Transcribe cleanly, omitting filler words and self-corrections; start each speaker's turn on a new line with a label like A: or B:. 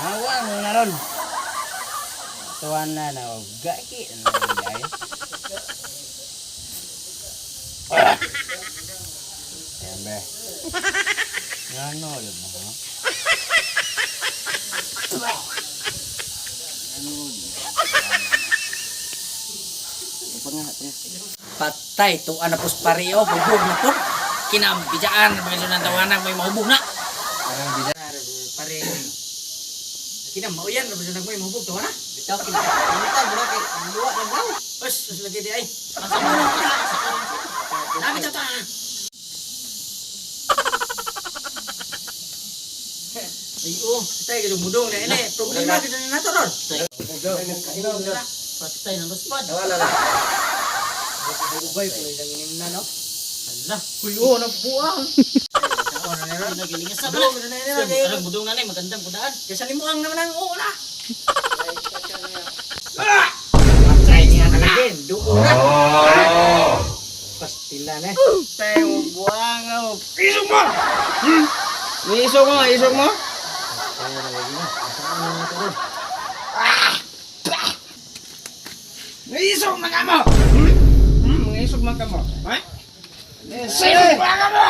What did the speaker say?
A: Nawa mo na ron. Tuwan na na gaki na ay. Ayan be. Ano yun mo ha?
B: Patay, tuan na pos pareo, hubog na po. Kinambijaan, pagkasun ng tawanan, may mahubog na.
A: Parang bisa
B: Pare, kinam, mauyan, pagkasun ng may mahubog, tuwan na.
A: Bitaw kinita bro kay luwa na daw.
B: Us, us lagi di ay. Ang sa muna, Dami ta ta. Ay, oh, tayo kasi mudong na ini. Problema kasi na nato ron. Patay ng luspad.
A: Wala la. Ubay ko lang inim na no.
B: Ala,
A: Uy, oh, nabuang.
B: Nagilingas sa pala. Arang budong na magandang kudaan. Kaysa limuang naman ang oo na.
A: Patay niya na din. Duo na. Pastila na. Tayo buang oh. Isog mo. Isog mo, isog mo. Isog man ka mo. Isog man ka mo. Ha? Isog man ka mo.